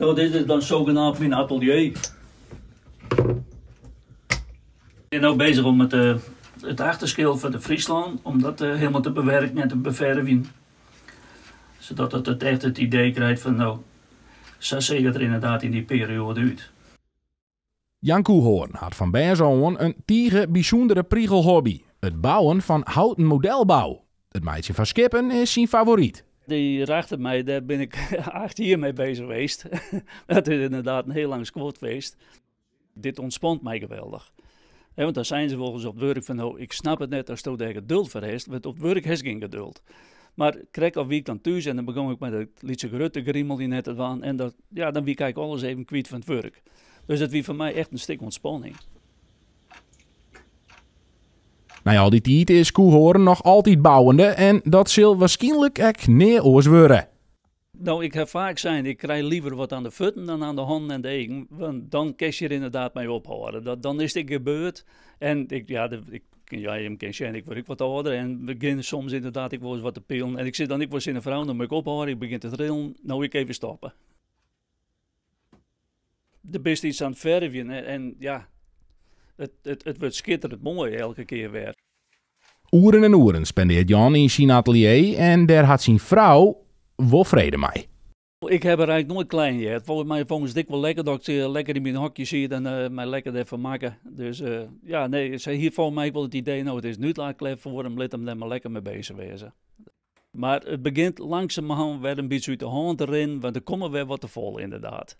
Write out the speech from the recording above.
No, dit is dan sogenaamd myn atelier. Ik bin no bezich om it, eh, it achterskyld fan de Fryslân, om dat eh, helemaal te bewerken en te befervjen. Sadat it it echt it idee krijt fan no, sa seach it der ynderdaad yn dy perioade út. Jan Koehoorn hat fan bêrs ôf oan in tige bysûndere prigelhobby, it bouwen fan houten modelbou. It meitsjen fan skippen is syn favoryt. Dy achter my, dêr bin ik 8 jier mei bezich west. Dat is ynderdaad in hiel lang skoft west. Dit ûntspant my geweldich. Want dan seine se wolris op it wurk fan, no, ik snap it net datsto dêr geduld foar hast, want op it wurk hast gjin geduld. Mar krekt of wie ik dan thús en dan begûn ik mei dat lytse grutte grimelje net te dwaan en dat, ja, dan wie ik eigentlik alles even kwyt fan it wurk. Dus dat wie foar my echt in stik ûntspanning. Nei al dy tiid is Koehoorn noch altyd bouwende en dat sil wierskynlik ek nea oars wurde. No, ik ha faak sein, ik krij leaver wat oan de fuotten dan oan de hannen en de eagen. Want dan kinst hjir ynderdaad mei ophâlde. Dat, dan is it gebeurd. En ik, ja, ik, ja, jim kinne sjen, ik wurd ek wat âlder en begjin soms ynderdaad ek wolris wat te pielen. En ik sis dan ek wol tsjin de frou, no moat ik ophâlde, ik begjin te trillen, no ik even stoppe. Der bist yts oan it fervjen en ja, it wurdt skitterend moai elke kear wer. Oeren en oeren spendearret Jan yn syn atelier en dêr hat syn frou wol frede mei. Ik ha der eigentlik noait kleien heard. Folgens my fûnen se it ek wol lekker dat ik lekker yn myn hokje siet en my lekker dêrfoar makke. Dus ja, nee, se hie folgens my ek wol it idee, no it is in útlaatklep foar him, lit him dêr mar lekker mei bezich wêze. Mar it begjint langsumerhân wer in bytsje út de hân te rinnen, want der komme wer wat te folle ynderdaad.